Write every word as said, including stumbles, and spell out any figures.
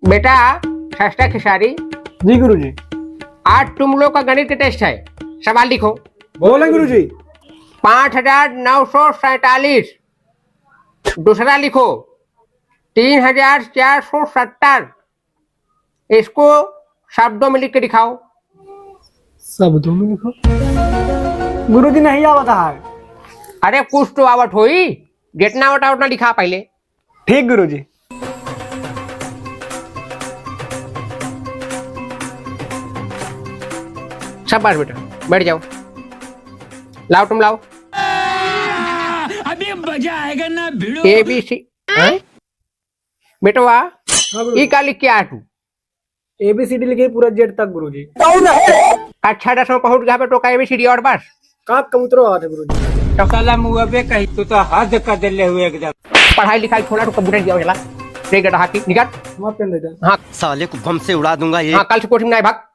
बेटा, सस्ता खेसारी। जी गुरुजी। आज तुम लोग का गणित का टेस्ट है, सवाल लिखो। बोलें गुरुजी। पाँच हजार नौ सौ सैंतालीस। दूसरा लिखो, तीन हजार चार सौ सत्तर। इसको शब्दों में लिख के दिखाओ। शब्दों में लिखो। गुरुजी, नहीं आवत है। अरे, कुछ तो आवत होई, जितना आवत है उतना लिखा पहले। ठीक गुरुजी। शाबाश बेटा, बैठ जाओ। लाओ, तुम लाओ। अभी मजा आएगा ना भिड़ू। A B C, हैं? बेटवा, हाँ गुरुजी। ई का लिख के आया तू? A B C D लिखे पूरा Z तक गुरुजी। अच्छा, दस में पहुंच गया बे, तो का A B C D और बस? का कबूतरो आवत है गुरुजी। तो साला मुआ बे कहीं, तू तो हद कर देले हुए एकदम। पढ़ाई लिखाई छोड़ा, तो कबूतर दिया चला। रे गधा की, निकल। माफ कर देता। हाँ। साले को बम से उड़ा दूंगा ये। हाँ, कल से कोचिंग ना आए, भाग।